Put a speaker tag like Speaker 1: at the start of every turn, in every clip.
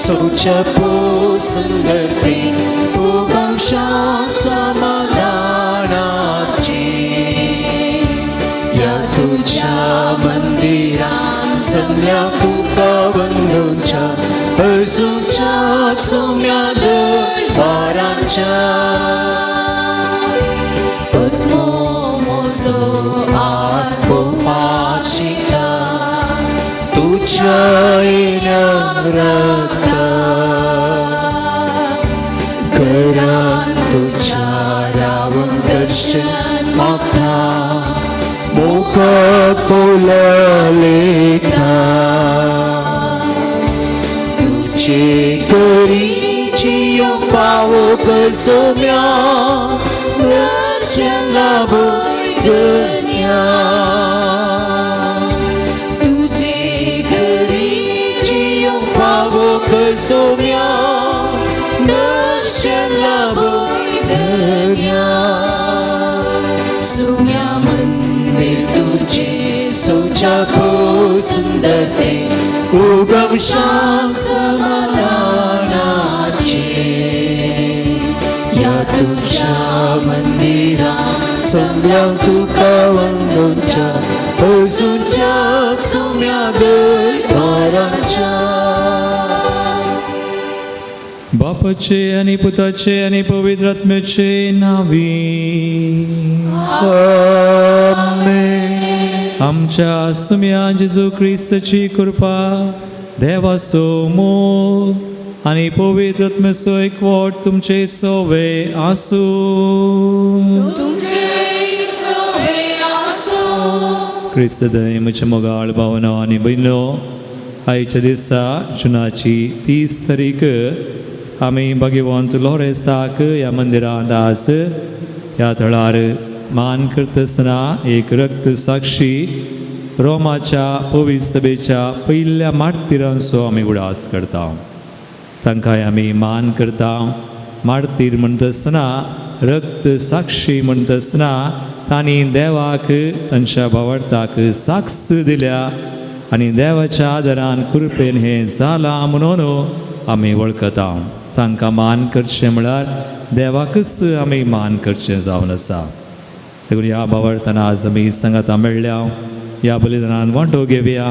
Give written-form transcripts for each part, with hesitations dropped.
Speaker 1: सोच्या सुंदरते उगमशा समाधानाचे या तुझ्या मंदिरात जमल्या तुका बंधूंच्या अजूनच्या सौम्या दरबाराच्या पद्मोमोसो आज पोपाशिता तुझ्या येण्या रक्ता घरान तुझ्या रावून दर्शन मागता मोका कोललेता तुझे करीची फावो कसोम्या दर्शन लाभोय धन्या तुझे करीची फावो कसोम्या दर्शन लाभोय धन्या सुम्या मंदिर तुझे सोच्या सुंदरते उगमशा समाधानाचे या तुझ्या मंदिरात संध्या तुका वंदूंच्या अजूनच्या सौम्या दरबाराच्या.
Speaker 2: बापाचे आणि पुताचे आणि पवित्र आत्म्याचे नावी.
Speaker 1: आमेन.
Speaker 2: आमच्या सुम्या जेजू क्रिस्ताची कृपा, देवाचो मोग आनी पवित्र आत्म्याचो एकवट तुमचे सोवे आसूं.
Speaker 3: तुमचे सोवे आसूं.
Speaker 2: क्रिस्त दय म्हज्या मोगाळ भावनो आनी भयणो, आयच्या दिसा जुनाची 30 तारीख आमी भाग्यवंत लोरेसाक ह्या मंदिरांत आज ह्या थळार मान करतासतना एक रक्त साक्षी रोमाच्या पवित्र सभेच्या पयल्या मार्तिरांचो आमी उडास करता. तांकांय आमी मान करता. मार्तीर म्हणटासतना, रक्त साक्षी म्हणटासतना तांणी देवाक तांच्या भावार्थाक साक्ष दिल्या आनी देवाच्या आदारान कृपेन हें जालां म्हणून आमी वळखता. तांकां मान करचें म्हळ्यार देवाकच आमी मान करचें जावन आसा. देखून ह्या भावार्थान आज आमी सांगाता मेळ्ळ्या, ह्या बलिदानान वांटो घेवया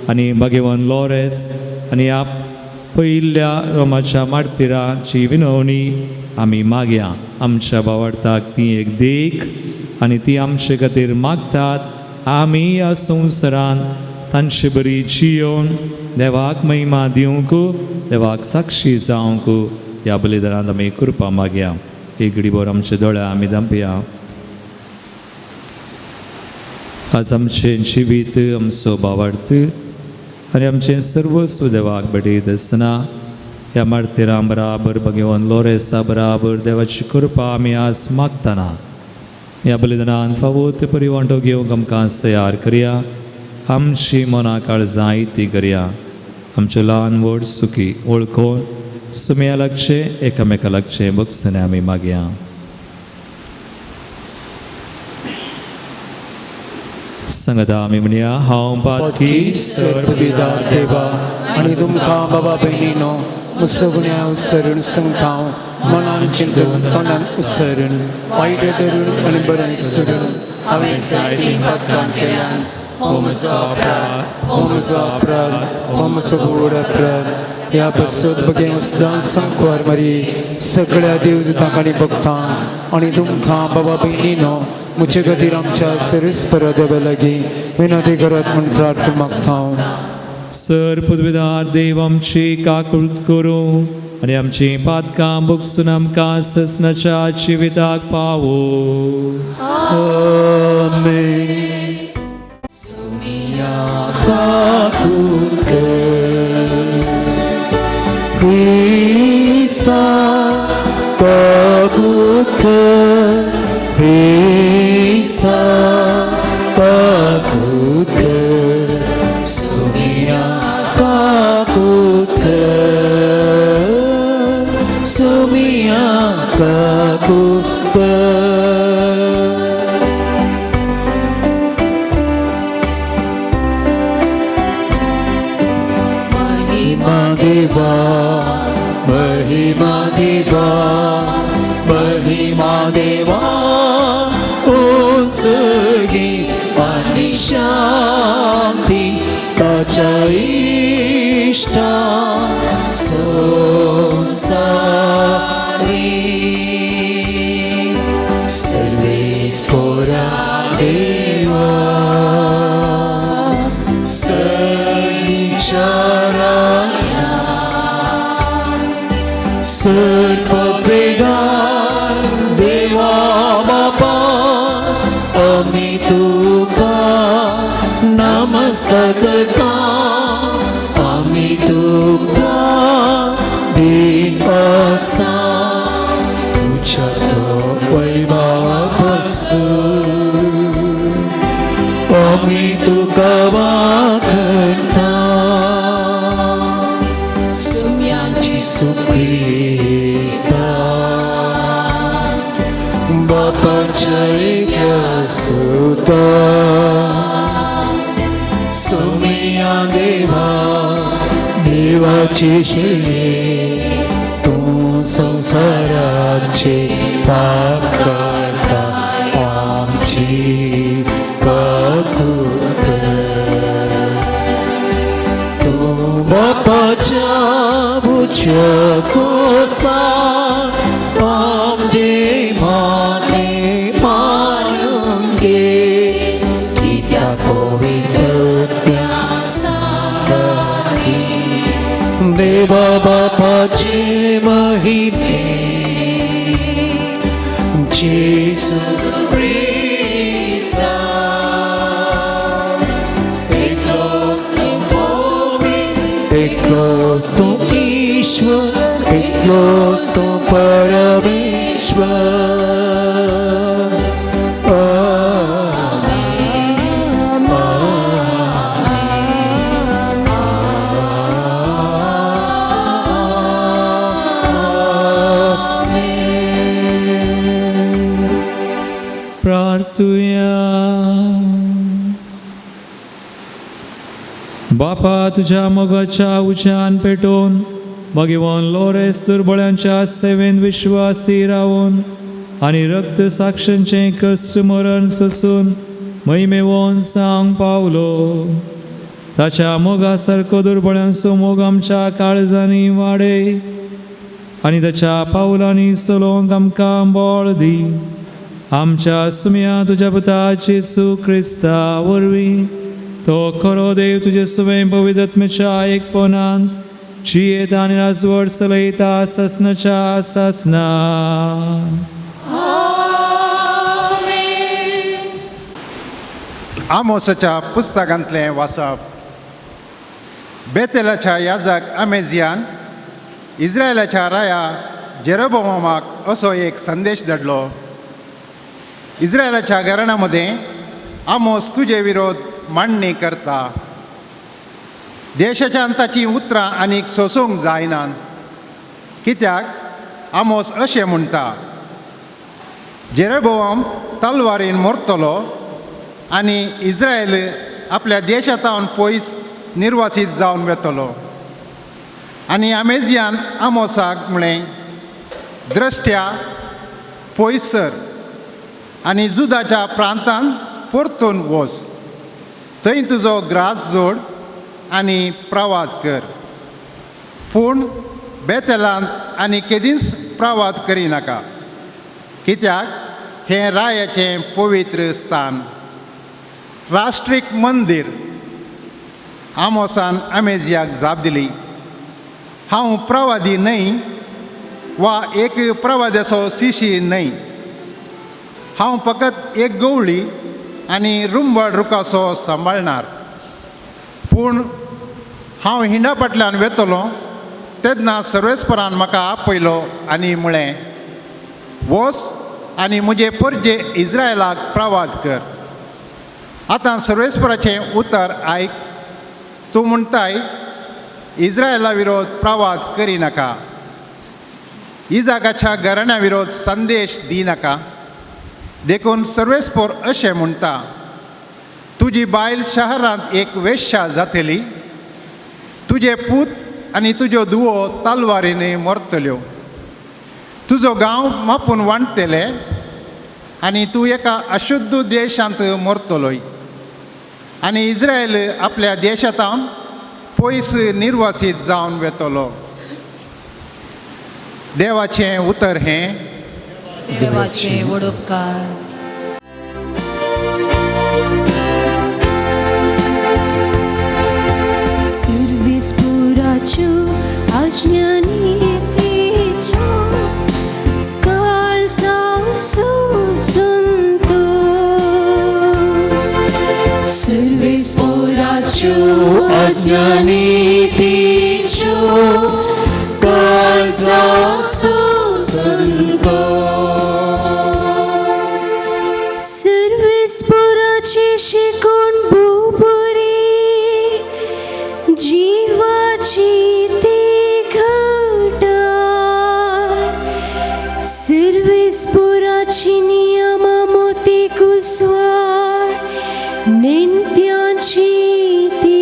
Speaker 2: आनी भाग्यवान लॉरेस आनी ह्या पयल्या रोमाच्या मार्तिराची विनवणी आमी मागया. आमच्या भावार्थाक ती एक देख आनी ती आमचे खातीर मागतात. आमी ह्या संवसारान तांचे बरी जियोवन देवाक महिमा दिवंक, देवाक साक्षी जावंक ह्या बलिदानांत आमी कृपा मागया. एक घडीभर आमचे दोळे आमी धांपया. आज आमचें जिवीत, आमचो भावार्थ आनी आमचें सर्वस्व देवाक भेटयत आसतना ह्या मार्तिरां बराबर भगवान लोरेसा बराबर देवाची कृपा आमी आज मागतना ह्या बलिदानान फावो ते परी वांटो घेवंक आमकां तयार करया. आमची मनां काळजां ती करया. आमचे ल्हान व्हड सुखी वळखून सुम्या लागचें, एकामेका लागचें बक्षणें आमी मागया. सांगता आमी म्हणया, हांव पातकी
Speaker 4: सर्वविदार देवा आनी तुमकां बाबा भयणीनो म्हजो गुन्यांव सरून सांगता, मनान चिंतून तोंडान उसरून वायट धरून आनी बरें सोडून हांवें जायतीं पातकां केल्यान. हो म्हजो अपराध, हो म्हजो अपराध, हो म्हजो व्हड अपराध. ह्या पासत बगें सदां सांकवार मारी सगळ्या देवदूतांक आनी भक्तांक आनी तुमकां बाबा भयणीनो म्हजे खातीर आमच्या सर्वेस्पर देवा लागीं विनंती करात म्हूण प्रार्थना मागता.
Speaker 2: सर पदवीदार देव आमची काकूळट करूं आनी आमची पातकां भोगसून आमकां ससनाच्या जिविताक पावो.
Speaker 1: आमेन. सुमिया काकूत कर क्रिस्ता, काकूत कर क्रिस्ता, काकूत कर सुमिया काकूत कर सुमिया काकूत कर. महिमा देवा, महिमा देवा, महिमा देवा, उसगी आनी शांती ताच्या इश्टा संसारी सर्वेस्पोरा देवा संचाराया सर्वपेगार देवा बापा आमी तुका नमस्कार करता, आमी तुका दिन आसा तुज्या तो वैभवा पासून आमी तुका वाखणता. सुम्या जेसू क्रिस्ता बापाच्या एकल्या सुता सुमिया देवा देवाची शिये तूं संवसाराचे पाप काडटा आमची काकूत. तूं बापाच्या उजव्या कुसाक आमचे माने मानून घे, कित्याक पवित्र सांगाती देवा बापाचे महिमे जेसू क्रिस्ता एकलोच तूं पवित्र, एकलोच तूं ईश्वर, एकलोच तूं परमेश्वर. आमेन, आमेन, आमेन.
Speaker 2: प्रार्थुया. बापा तुझ्या मोगाच्या उच्यान पेटोवन भगवान लोरेस दुर्बळ्यांच्या सेवेन विश्वासी रावून आनी रक्त साक्षांचें कश्ट मरण सोसून महिमेवन सांग पावलो. ताच्या मोगा सारको दुर्बळ्यांचो मोग आमच्या काळजांनी वाडय आनी ताच्या पावलांनी चलोवंक आमकां बळ दी. आमच्या सुम्या तुज्या पुता जेसू क्रिस्ता वरवीं तो खरो देव तुजे सुवें पवित्रत्मेच्या एकपणांत जियेता आनी राजवट चलयता सासनाच्या सासना.
Speaker 3: आमेन.
Speaker 5: आमोसाच्या पुस्तकांतलें वाचप. बेतेलाच्या याजक अमेजियान इस्रायलाच्या राया जेरोबोमाक असो एक संदेश धाडलो. इस्रायलाच्या घराण्या मदें आमोस तुजे विरोध मांडणी करता. देशाच्यान ताचीं उतरां आनीक सोसूंक जायनात, कित्याक आमोस अशें म्हणटा, जेरोबोआम तलवारीन मरतलो आनी इस्रायल आपल्या देशांत पयस निर्वासीत जावन वेतलो. आनी अमेजियान आमोसाक म्हळें, द्रष्ट्या पयस सर आनी जुदाच्या प्रांतान परतून वच, थंय तुजो ग्रास जोड आनी प्रवाद कर, पूण बेतेलांत आनी केदींच प्रवाद करिनाका, कित्याक हें रायाचें पवित्र स्थान, राष्ट्रीक मंदीर. आमोसान अमेजियाक जाप दिली, हांव प्रवादी न्हय वा एक प्रवाद्याचो शिशी न्हय, हांव फकत एक गवळी आनी रुंबळ रुखाचो सांबाळणार. पूण हांव हिंडा फाटल्यान वेतलो तेन्ना सर्वेस्परान म्हाका आपयलो आनी म्हळें, वच आनी म्हजे परजे इस्रायलाक प्रवाद कर. आतां सर्वेस्पराचें उतर आयक. तूं म्हणटाय, इस्रायला विरोध प्रवाद करिनाका, इजाकाच्या घराण्या विरोध संदेश दिनाका. देखून सर्वेस्पोर अशें म्हणटा, तुजी बायल शहरांत एक वेश्या जातली, तुजे पूत आनी तुज्यो धुवो तलवारीन मरतल्यो. तुजो गांव मापून वांट्टले आनी तूं एका अशुद्ध देशांत मरतलोय आनी इस्रायल आपल्या देशांत पयस निर्वासीत जावन वेतलो. देवाचें उतर हें.
Speaker 3: देवाचे व्हड उपकार.
Speaker 6: सर्वेस पुराच्यो आज्ञानी तिच्यो काळजासो संतोष.
Speaker 3: सर्वेस पोराच्यो आज्ञानी तिच्यो काळजासो संतोष.
Speaker 6: सर्वेस पुराची शिकवण भोव बरी, जिवाची ती घटाय. सर्वेस पुराची नियमा मोती कुसवार, नेणत्यांची ती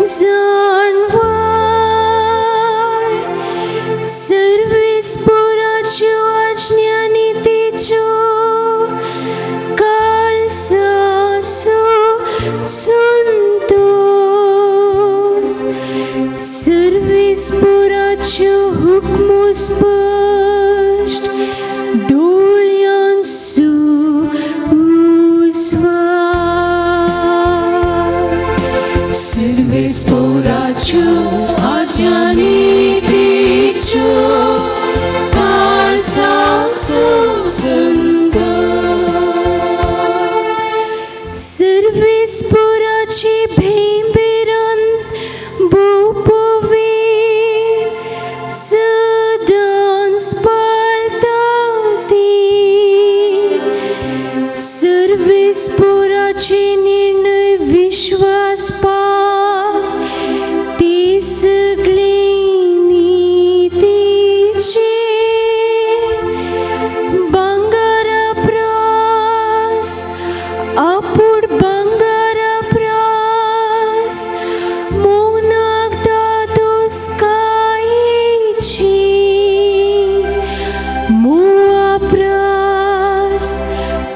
Speaker 6: जाणवाय. सर्वेस पुराच्यो आज्ञानी तिच्यो काळजासो संतोष. सर्वेस पुराच्यो हुक्मो स्पश्ट, दोळयांसो उजवाड.
Speaker 3: सर्वेस पोराच्यो आज्ञानी तिच्यो काळजासो संतोष.
Speaker 6: सर्वेस पुराची भेंबेरान भोव पवित्र, सदांच पाळता ती. सर्वेस पुराचे निर्णय विश्वासपात, ती सगळी नीतीची. भांगरा प्रास आपूड भांगरा प्रास, मोनाक धादोसकायेची. मोवा प्रास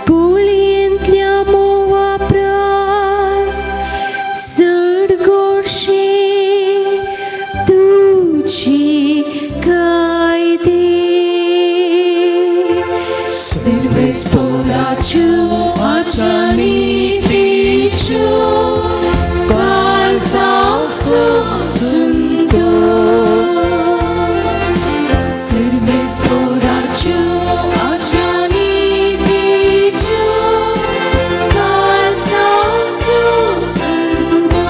Speaker 6: पोळयेंतल्या मोवा प्रास, चड गोडशे तुजी कायदे.
Speaker 3: सर्वेस पोराच्यो आज्ञानी तिच्यो काळजासो संतोष. सर्वेस पोराच्यो आज्ञानी तिच्यो काळजासो संतोष.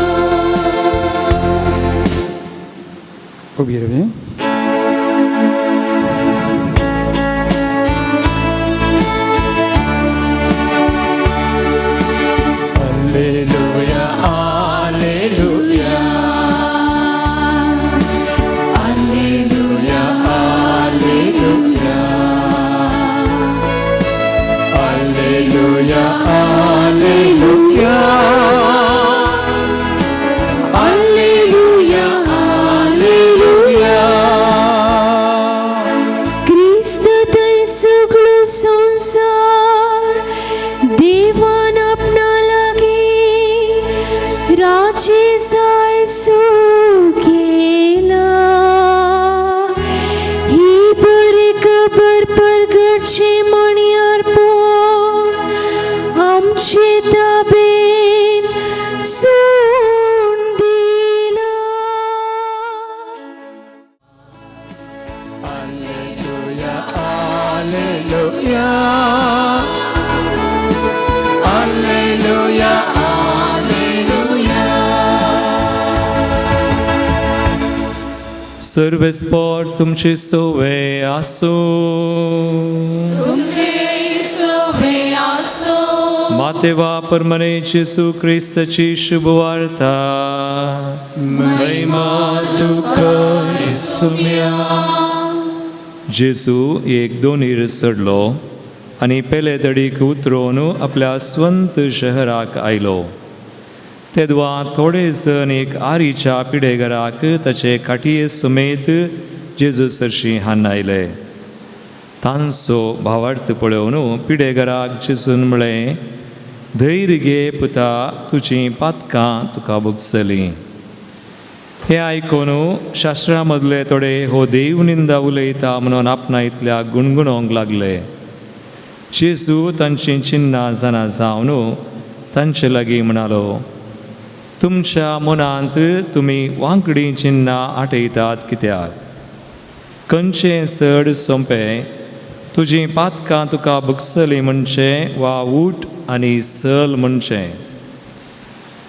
Speaker 4: उबी रावया.
Speaker 1: Alleluia, Alleluia,
Speaker 3: Alleluia, Alleluia,
Speaker 1: Alleluia, Alleluia,
Speaker 3: Alleluia, Alleluia.
Speaker 6: क्रिस्त थंय सगळो संवसार देवान आपणा लागीं राजी जायसो केला. ही बरी खबर परगटची म्हणयार पूण आमचे ताबेन सोडून दिला.
Speaker 1: Alleluia, Alleluia, Alleluia, Alleluia.
Speaker 2: सर्वेस्पोर तुमचे सोवे आसूं.
Speaker 3: तुमचे सोवे आसो.
Speaker 2: मातेवा परमने जेसू क्रिस्ताची शुभवार्ता.
Speaker 1: महिमा तुका इसुम्या.
Speaker 2: जेजू एक दोनीर चडलो आनी पेले तडीक उतरून आपल्या स्वंत शहराक आयलो. तेदवा थोडे जण एक आरीच्या पिडेगराक ताचे काटये समेत जेजू सरशी हान आयले. तांचो भावार्थ पळोवन पिडेगराक जेजून म्हळें, धैर्य घे पुता, तुजीं पातकां तुका भोगसलीं. हें आयकून शास्त्रा मदले थोडे हो देव निंदा उलयता म्हणून आपणा इतल्या गुणगुणोंक लागले. जेजू तांचीं चिन्नां जाणा जावन तांचे लागीं म्हणालो, तुमच्या मनांत तुमी वांकडी चिन्नां आटयतात कित्याक? खंयचें चड सोंपें, तुजीं पातकां तुका भोगसलीं म्हणचें वा ऊठ आनी सल म्हणचें?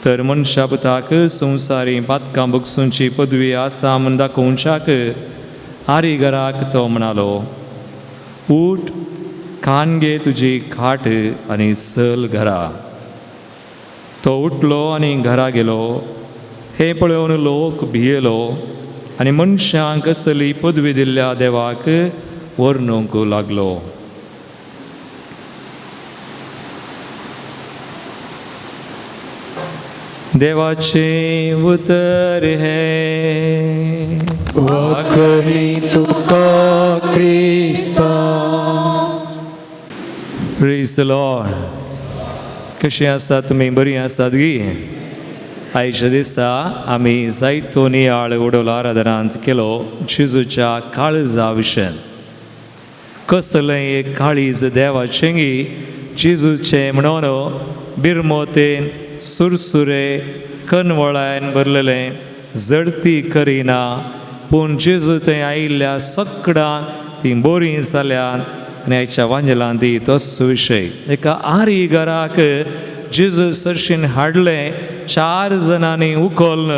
Speaker 2: तर मनशा पुताक संवसारी पातकां भोगसुची पदवी आसा म्हूण दाखोवच्याक आरीगराक तो म्हणालो, ऊठ, कान घे तुजी खाट आनी सल घरा. तो उठलो आनी घरा गेलो. हें पळोवन लोक भियेलो आनी मनशांक असली पदवी दिल्ल्या देवाक वर्णूंक लागलो. देवाचें उतर हें.
Speaker 4: वाखणी तुका क्रिस्ता.
Speaker 2: Praise the Lord. कशीं आसात तुमी? बरीं आसात गी? आयच्या दिसा आमी जायतो नियाळ वडोल आराधनांत केलो जेजूच्या काळजा विशयान. कसलें एक काळीज देवाचें गी जेजूचें म्हणून बिरमोतेन सुरसुरे कनवळायन भरलेलें, जडती करिना, पूण जेजू थंय आयिल्ल्या सकडां तीं बोरीं जाल्यात. आनी आयच्या वांजेलान ती तोच विशय. एका आरी घराक जेजू सरशीन हाडलें, 4 जाणांनी उखल्ल,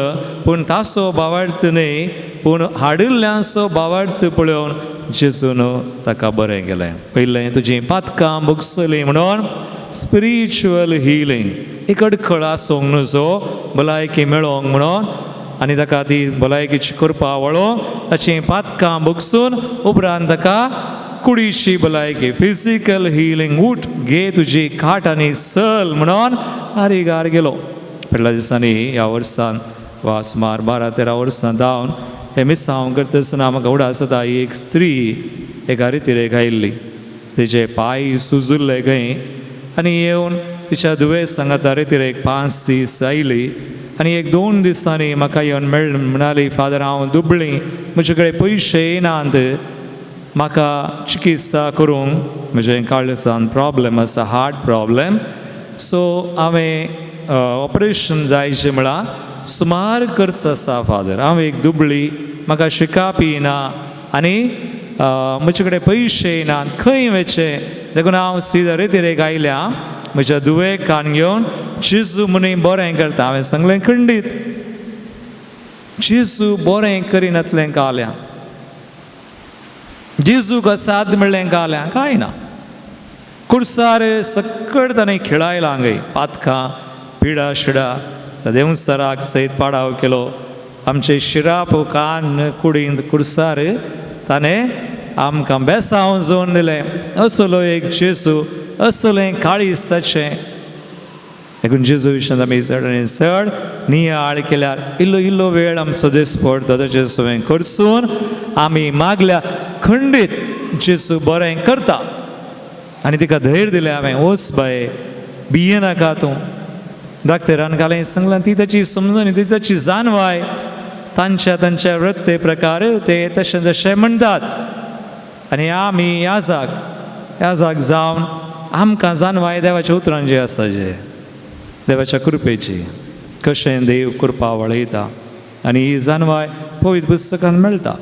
Speaker 2: पूण ताचो भावार्थ न्हय, पूण हाडिल्ल्यांचो भावार्थ पळोवन जेजून ताका बरें केलें. पयलें तुजीं पातकां भोगसलीं म्हणून स्पिरिच्युअल हिलींग, एक अडखळ आसूंक न्हू भलायकी मेळोंक म्हणून, आनी ताका ती भलायकीची करपा वळोवन ताचीं पातकां भोगसून उपरांत ताका कुडीची भलायकी, फिजिकल हिलींग, उठ घे तुजी खाट आनी सल म्हणून आरीगार गेलो. फाटल्या दिसांनी ह्या वर्सान वा सुमार 12-13 वर्सां जावन हें मिसांव करता आसतना म्हाका उडास जाता, एक स्त्री एका रितीरेक आयिल्ली, तिचे पांय सुजुल्ले खंय, आनी येवन तिच्या दुयेंस सांगाता रितीरेक 5 दीस आयली आनी 1-2 दिसांनी म्हाका येवन मेळ म्हणाली, फादर हांव दुबळी, म्हजे कडेन पयशे येनात म्हाका चिकित्सा करूंक, म्हजें काळजान प्रॉब्लेम आसा, हार्ट प्रॉब्लेम, सो हांवें ऑपरेशन जायचें म्हळां, सुमार खर्च आसा फादर, हांव एक दुबळी, म्हाका शिकाप येना आनी म्हजे कडेन पयशे येनात, खंय वचचें, देखून हांव सिदा रितीरेक आयल्या म्हज्या दुयेक कान घेवन जेजू म्हणी बरें करता. हांवें सांगलें, खंडीत जेजू बरें करिनातलें काल्या, जेजूक साद म्हणलें काल्या, कांय ना, कुर्सार सकट ताणें खेळायला हांगाय पातकां पिडा शिडा देंवसराक सयत पाडाव केलो, आमचे शिराप कान कुडींत कुर्सार ताणें आमकां बेसांव जोवन दिलें. असलो एक जेजू, असलें काळीज ताचें. देखून जेजू विशयांत आमी चड आनी चड नियाळ केल्यार इल्लो इल्लो वेळ आमचो दिसपड दादाचे सवें करसून आमी मागल्या खंडीत जेजू बरें करता. आनी तिका धैर्य दिलें हांवें, वच बाये भिये नाका तूं. डाक्टरान कालें सांगलां, ती ताची समजणी, ती ताची जाणवाय, तांच्या तांच्या वृत्ते प्रकार ते तशें तशें म्हणटात. आनी आमी याजाक जावन आमकां जाणवाय देवाच्या उतरांची आसा, जे देवाच्या कृपेची, कशें देव कृपा वळयता, आनी ही जाणवाय पवित्र पुस्तकान मेळटा.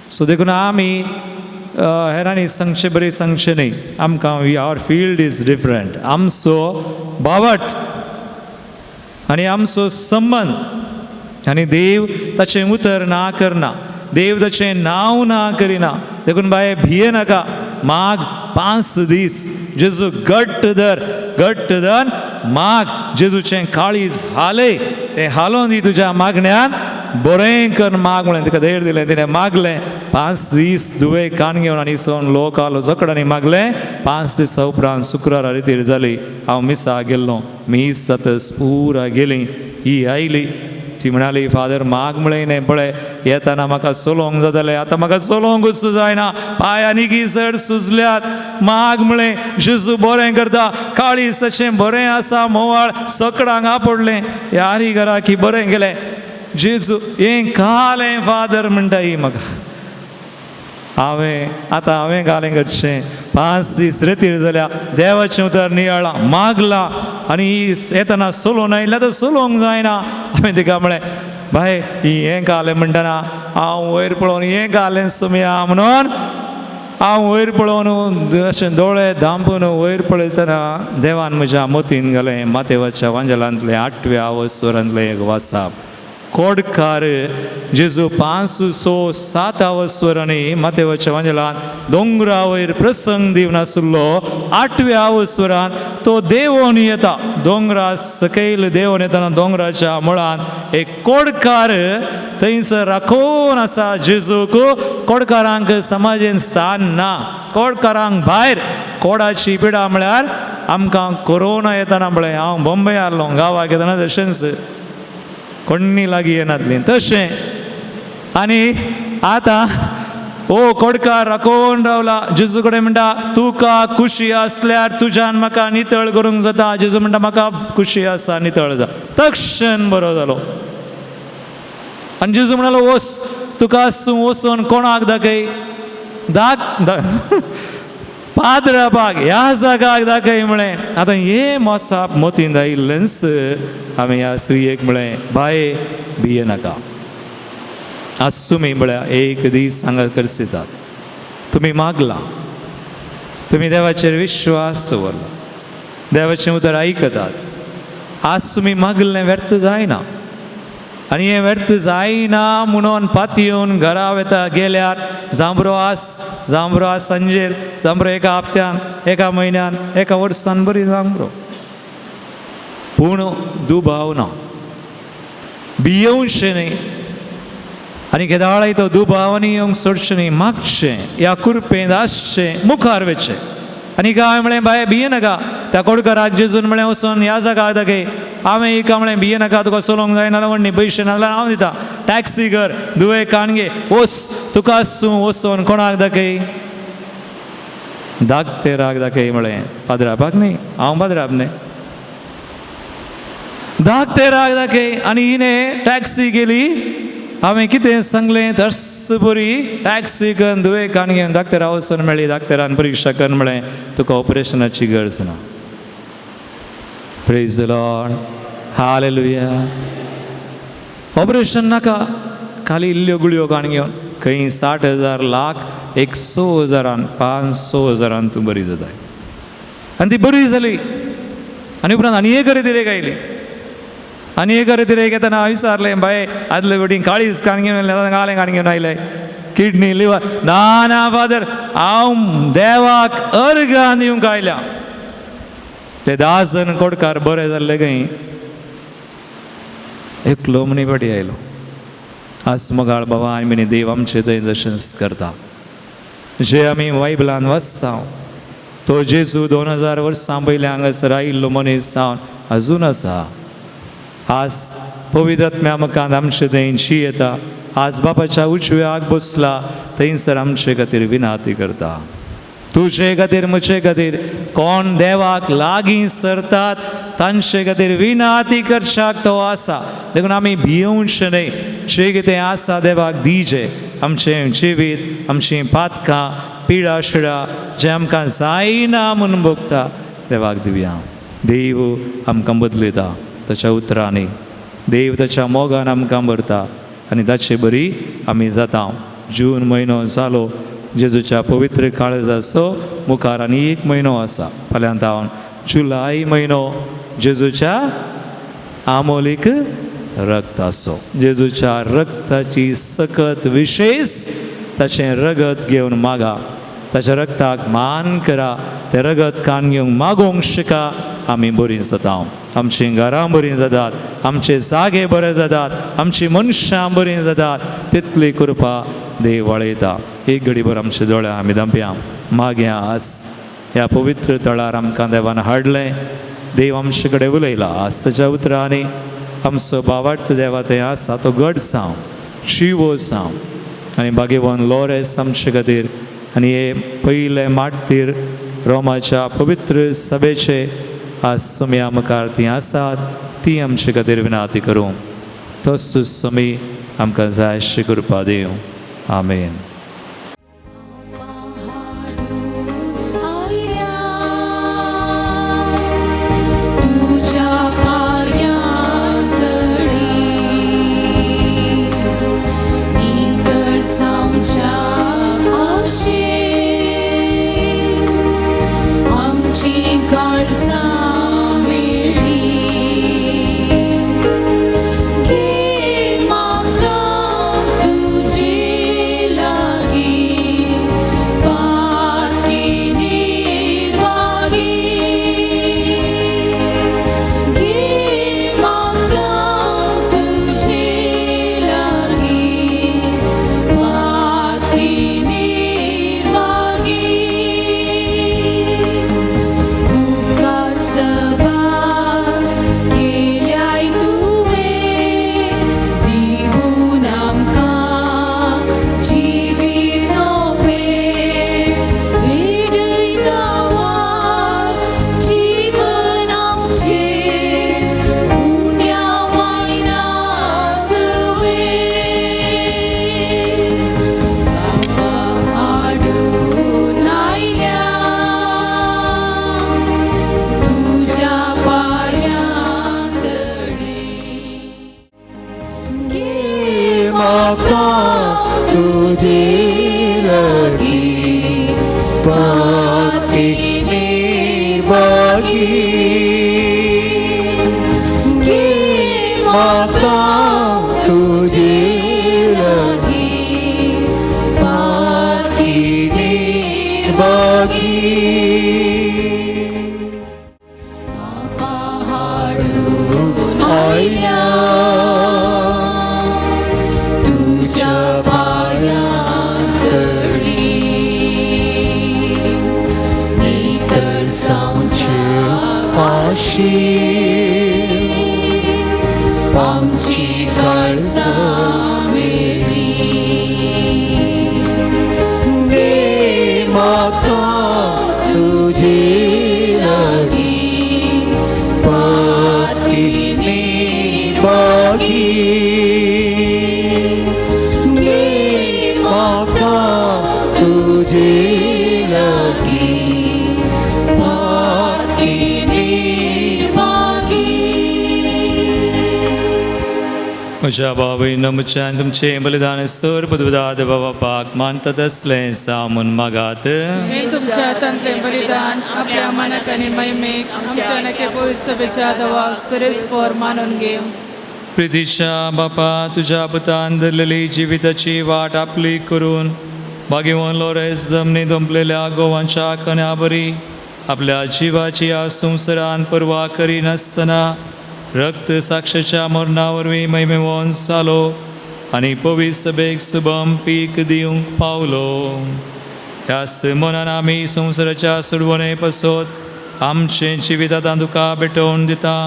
Speaker 2: सो देखून आमी हेरांनी सांगचें बरें सांगचें न्हय, आमकां our field is different, आमचो भावार्थ आनी आमचो संबंद आनी देव ताचें उतर ना करना, देव ताचें नांव ना करिना. देखून बाये भिये नाका, माग 5 दीस जेजू घट्ट धर, घट्ट धर माग, जेजूचें काळीज हालय, तें हालोवन दी तुज्या मागण्यान, बरें करून माग म्हणलें, तिका धैर्य दिलें, तिणें मागलें. 5 दीस दुवे कान घेवन आनी सोन लोक आलो जकडांनी मागलें. 5 दिसां उपरांत शुक्रारा रितीर जाली. हांव मिसा गेल्लो, मीस जातच पुरा गेली. ही आयली, ती म्हणाली फादर माग म्हळें न्ही, पळय येताना म्हाका चलोवंक जातालें, आतां म्हाका चलोवंकूच जायना, पांय आनीकय चड सुजल्यात. माग म्हळें, जेजू बरें करता, काळीज तशें बरें आसा, मोवाळ सकडांक आपडलें, यारी घराकी बरें गेलें. जेजू हें घालें फादर म्हणटा ही म्हाका. हांवें आतां हांवें घालें करचें. 5 दीस रेतीर जाल्या, देवाचें उतर नियाळां मागलां आनी ही येतना चलोवन आयल्या आतां चलोवंक जायना. हांवें तिका म्हळें बाय ही हें घालें म्हणटना हांव वयर पळोवन हें घालें सुमया म्हणून हांव वयर पळोवन अशें दोळे धांपून वयर पळयतना देवान म्हज्या मतीन घालें मातेवाच्या वांजेलांतलें 8व्या अवस्वरांतलें एक वासाप कोडकार जेजू 5, 6, 7 अवस्वरांनी मातेवाच्या वांजेलान दोंगरा वयर प्रसंग दिवन आशिल्लो. 8व्या अवस्वरान तो देवोन येता, दोंगरा सकयल देवोन येतना दोंगराच्या मुळान एक कोडकार थंयसर राखोवन आसा जेजूक. कोडकारांक समाजेन स्थान ना, कोडकारांक भायर. कोडाची पिडा म्हळ्यार आमकां कोरोना येतना पळय हांव बॉम्बे आसलो, गांवाक येतना तशेंच कोण्णी लागीं येनातलीं तशें. आनी आतां ओ कोडकार राखोवन रावला. जेजू कडेन म्हणटा तुका खुशी आसल्यार तुज्यान म्हाका नितळ करूंक जाता. जेजू म्हणटा म्हाका खुशी आसा, नितळ जा. तक्षण बरो जालो. आनी जेजू म्हणालो वस, तुका तूं वचून कोणाक दाखय, दाख पाद्राबाग ह्या जागाक दाखय म्हळें. आतां हें मोसाप मतींत आयिल्लेंच हांवें ह्या स्त्रियेक म्हळें बाये भिये नाका, आज तुमी म्हळ्यार एक दीस हांगा करसितात, तुमी मागलां, तुमी देवाचेर विश्वास दवरला, देवाचें उतर आयकतात, आज तुमी मागलें व्यर्थ जायना. आनी हें व्यर्थ जायना म्हणून पातयेवन घरा वता गेल्यार जांबरो आस, जांबरो आस सांजेर, जांबरो एका हप्त्यान, एका म्हयन्यान, एका वर्सान बरी जांबरो. पूण दुबाव ना, भियेवचें न्ही. आनी केदाळाय तो दुबावांनी येवंक सोडचें न्ही, मागचें, ह्या कुरपेंत आसचें, मुखार वचचें. आनी हांवें म्हळें बाये भिये नाका. त्या कोडकाराक जेजून म्हळें वचून ह्या जागाक दाखय. हांवें हिका म्हळें भिये नाका, तुका चलोवंक जायना जाल्यार व्हडली पयशे ना जाल्यार हांव दिता, टॅक्सी कर, दुवे कान घे, वच, तुका तूं वचून कोणाक दाखय, दाखतेराक दाखय म्हळें. पाद्रापाक न्ही, हांव पाद्राप न्ही, दाखतेराक दाखय. आनी हिणें टॅक्सी केली. हांवें कितें सांगलें तस बरी टॅक्सी करून दुवे कान घेवन दाक्तेरा वचून मेळ्ळी. दाक्तेरान परिक्षा करून म्हळें तुका ऑपरेशनाची गरज ना. Praise the Lord, hallelujah. Operation नाका, खाली इल्ल्यो गुळयो काण घेवन खंय 60,000 लाख एक 6,000 5-6 हजारान तूं बरी जाताय. आनी ती बरी जाली. आनी उपरांत आनी एक रितीरेक आयली. आनी एक रितीरेक येतना हांवें विचारलें बाये आदले फावटी काळीज काण घेवन आयलें, आतां गालें काण घेवन आयलें, किडनी लिवर. ना ना फादर, हांव देवाक अर्गां दिवंक आयल्या. ते 10 जण कोडकार बरे जाल्ले खंय, एकलो मनी फाटी आयलो. आज मोगाळ बाबा आनी देव आमचे थंय दर्शन करता. जे आमी बायबलान वाचता तो जेजू 2000 वर्सां पयलीं हांगासर आयिल्लो मनीस जावन अजून आसा. आज पवित्र आत्म्या मुखार आमचे थंय येता. आज बापाच्या उजव्याक बसला, थंयसर आमचे खातीर विनाती करता. तुजे खातीर म्हजे खातीर कोण देवाक लागीं सरतात तांचे खातीर विनाती करच्याक तो आसा. देखून आमी भियोवचें न्हय. जें कितें आसा देवाक दिजे. आमचें जिवीत, आमचीं पातकां, पिडा शिडा जें आमकां जायना म्हूण भोगता देवाक दिवया. देव आमकां बदलयता ताच्या उतरांनी, देव ताच्या मोगान आमकां भरता आनी ताचे बरी आमी जाता. जून म्हयनो जालो, जेजूच्या पवित्र काळजाचो मुखार आनी एक म्हयनो आसा. फाल्यां तावन जुलय म्हयनो जेजूच्या आमोलीक रक्ताचो, जेजूच्या रक्ताची सकत विशेष ताचें रगत घेवन मागा. ताच्या रक्ताक मान करा. तें रगत कान घेवंक मागोवंक शिका. आमी बरीं जाता, आमचीं घरां बरीं जातात, आमचे जागे बरे जातात, आमचीं मनशां बरीं जातात. तितली कृपा देव वाळयता. एक घडीभर आमचे दोळे आमी धांपया. मागया आस ह्या पवित्र तळार आमकां देवान हाडलें. देव आमचे कडेन उलयला. आज ताच्या उतरांनी आमचो भावार्थ देवा थंय आसा तो घट जावं, जिवो जावं. आनी भाग्यवान लोरेस आमचे खातीर आनी हे पयले मार्तीर रोमाच्या पवित्र सभेचे आज सोम्या मुखार तीं आसात, ती आमचे खातीर विनाती करूं. तसो सोमी आमकां जाय अशी कृपा दिवं. आमेन.
Speaker 3: तुझ्या पायांतळी नितळसावच्या आशेन आमची काळजां मेळ्ळी. घे मागता तुजे लागीं पातकी निर्वागी. घे मागता तुजे लागीं पातकी निर्वागी. उपकार सदां केल्याय तुवें दिवन आमकां जिवीत नवें. भेटयता वास जीवन आमचें उण्या वायना सवें. बाबा हाडून आयल्या तुज्या पायांतळी. घे
Speaker 1: माता तुझी लागीं पाती निर्भागी.
Speaker 3: घे
Speaker 1: माता तुझी
Speaker 3: लागीं पातकी
Speaker 1: निर्भागी.
Speaker 3: बाबा हाडून आयल्या तुज्या पायांतळी नितळसावच्या आशेन आमची काळजां मेळ्ळी.
Speaker 1: घे माता तुझी लागीं पाती निर्भागी. घे माता तुझी लागीं
Speaker 3: पातकी निर्भागी.
Speaker 2: म्हज्या बाबूय म्हज्यान तुमचें बलिदान सर पदवदाद बापाक मानतात असलें सामून मागात.
Speaker 7: हे तुमच्या हातांतलें बलिदान आपल्या मानक आनी महिमेक आमच्या नके पवित्र सभेच्या दवाक सरेस्पर मानून घेव.
Speaker 2: प्रितीच्या बापा, तुज्या पुतान धरलेली जिविताची वाट आपली करून भाग्यवान लोरेस जमनी दोंपलेल्या गोवांच्या कन्या बरी आपल्या जिवाची ह्या संवसारान पर्वा करिनासतना रक्त साक्षाच्या मरणा वरवीं महिमेवन जालो आनी पवित्र सभेक सुबम पीक दिवंक पावलो. ह्या मनान आमी संवसाराच्या सोडवणे पासत आमचें जिवीत आतां तुका भेटोवन दिता,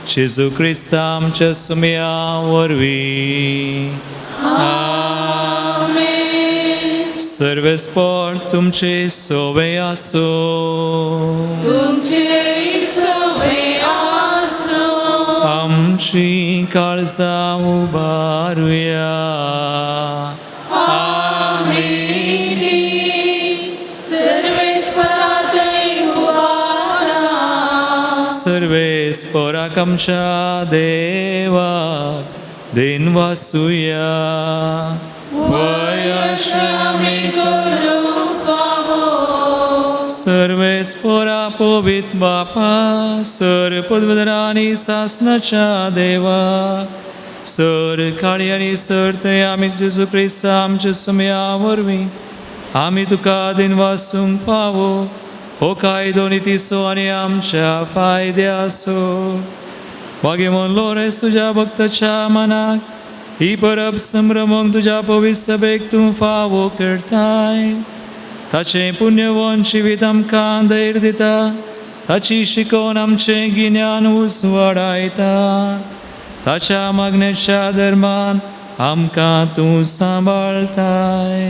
Speaker 2: जेजू क्रिस्ता आमच्या सुमया वरवीं.
Speaker 3: आमेन.
Speaker 2: सर्वेस्पर तुमचे सोवे आसूं.
Speaker 3: तुमचे सवे आसूं.
Speaker 2: आमची काळजां उबारुया.
Speaker 3: आमी सर्वेस्परातय उबारता.
Speaker 2: सर्वेस्पराक आमच्या देवाक देनवासुया.
Speaker 3: वय अशें आमी करूंक फावो.
Speaker 2: सर्वेस्परा पवित्र बापा, सर पदवधरा आनी सासनाच्या देवा, सर काळी आनी सर ते आमी जेजू क्रिस्ता आमच्या सुमया वरवीं आमी तुका दिनवासूंक फावो हो कायदो नितीचो आनी आमच्या फायद्याचो. भाग्यवान लोरेस तुज्या भक्ताच्या मनाक ही परब संभ्रमूंक तुज्या पवित्र सभेक तूं फावो करताय. ताचें पुण्यवान जिवीत आमकां धैर्य दिता, ताची शिकोवन आमचें गिन्यान उजवाडायता. ताच्या मागण्याच्या धर्मान आमकां तूं सांबाळताय.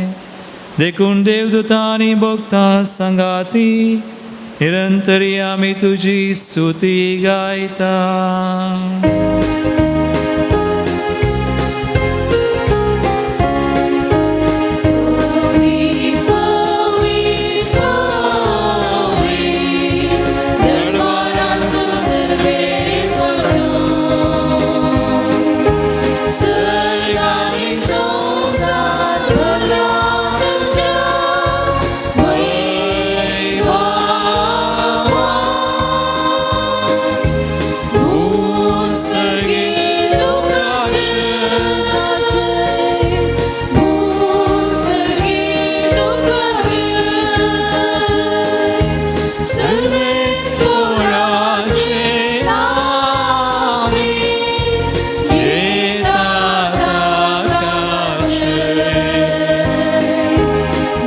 Speaker 2: देखून देवदूतां आनी भक्तां सांगाती निरंतरी आमी तुजी स्तुती गायता.
Speaker 3: पवी पवी पवी दरबाराचो सर्वेस्पर तूं, सर्ग आनी संवसार भरला तुज्या वैभवान. भूसर्गे तुका जय, भूसर्गे तुका जय, सर्वेस्पराचे नावे येता ताका जय.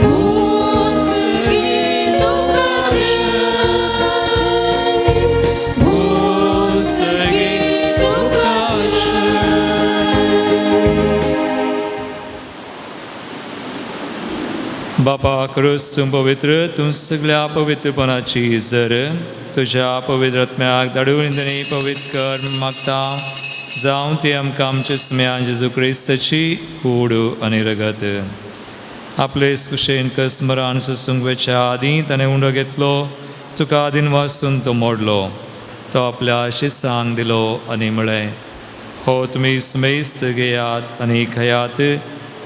Speaker 3: भूसर्गे तुका जय, भूसर्गे तुका जय.
Speaker 2: बापा क्रूस तूं पवित्र, तूं सगळ्या पवित्रपणाची जर तुज्या पवित्र आत्म्याक धाडून इंदनी पवित्र कर मागता, जावं ती आमकां आमच्या स्म्यान जेजू क्रिस्ताची कूड आनी रगत. आपले कुशेन कस्मरान सोसूंक वेच्या आदीं ताणें उंडो घेतलो, तुका आदीन वासून तो मोडलो, तो आपल्या शिसांक दिलो आनी म्हळें, हो तुमी सुमेस्त घेयात आनी खायात,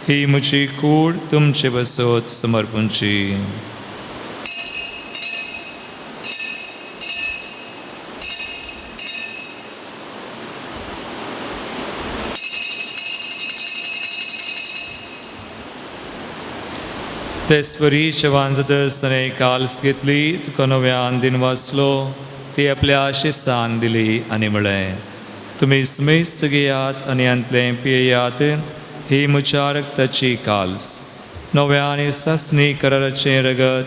Speaker 2: ही म्हजी कूड तुमचे बसत समर्पूंची. तेच परी जेवण जातच ताणें काल्स घेतली, तुका नव्यान दिन वाचलो, ती आपल्या शिसान दिली आनी म्हळें, तुमी सुमेस्त घेयात आनी हांतलें पियेयात, ही म्हज्या रक्ताची काल्स, नव्या आनी सासणी कराराचें रगत,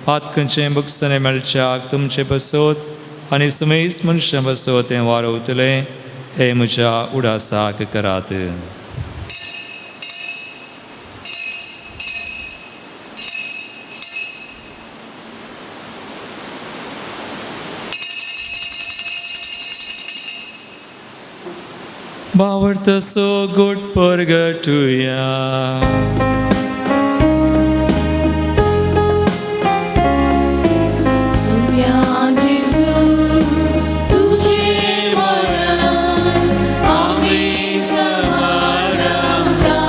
Speaker 2: पातकांचें भोगसणें मेळच्याक तुमचे बसत आनी सुमेस्त मनशां बसत तें वारवतलें, हें म्हज्या उडासाक करात. भावार्थाचो गोड परगटुया.
Speaker 3: सुम्या जेजू तुझे मरण आम्ही समारंभता,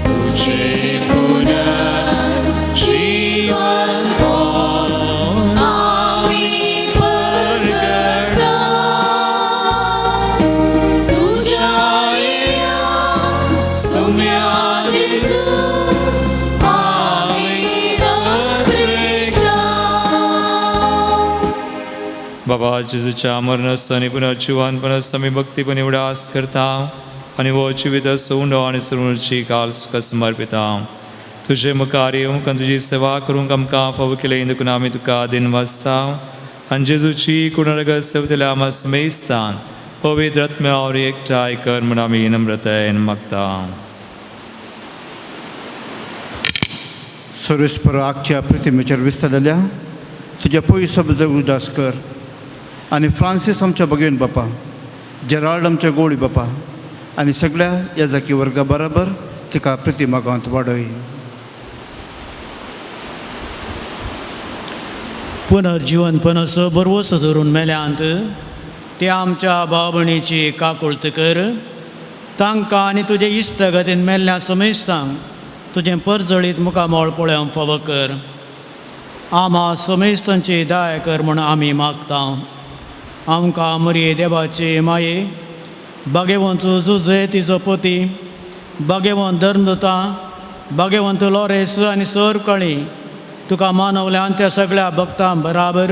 Speaker 3: तुझे पुनर्जीवन आम्ही परगटता, तुझ्या येण्या सुम्या जेजू आम्ही अंतरिता.
Speaker 2: बाबा जेजूच्या मरणाचो आनी पुनर्जिवनपणाचो आमी भक्तीपणी उडास करता आनी हो जिवीत उंडो आनी सर्वची काल तुका समर्पिता. तुजे मुखार येवंक आनी तुजी सेवा करूंक आमकां फावो केलें देखून आमी तुका दिनवासता आनी जेजूची कुणरगत सेवतल्या आमा सुमेस्तान पवित्र आत्म्यावर एकठांय कर म्हूण आमी नम्रतायेन मागता.
Speaker 8: सर्वेस्पर आगच्या प्रतिमेचेर विस्तार जाल्या तुज्या पयसो उदास कर आनी फ्रांसीस आमच्या भगेन बापा, जेराल्ड आमच्या गोळी बापा आनी सगळ्या याजाकी वर्गा बराबर तिका प्रतिमा गांवांत वाडय.
Speaker 9: पुनर्जीवनपणाचो बरवसो धरून मेल्यांत ते आमच्या भाव भयणीची काकुळत कर. तांकां आनी तुजे इश्टगतीन मेल्ल्या समेस्तांक तुजें परजळीत मुखामळ पळोवंक फावो कर. आमा समेस्तांची दया कर म्हूण आमी मागता. आमकां मरये देवाची माये, भागेवंत जुजे तिजो पती, भागेवंत धर्मदूतां भाग्यवंत लॉरेस आनी सर कळी तुका मानवल्यान त्या सगळ्या भक्तां बराबर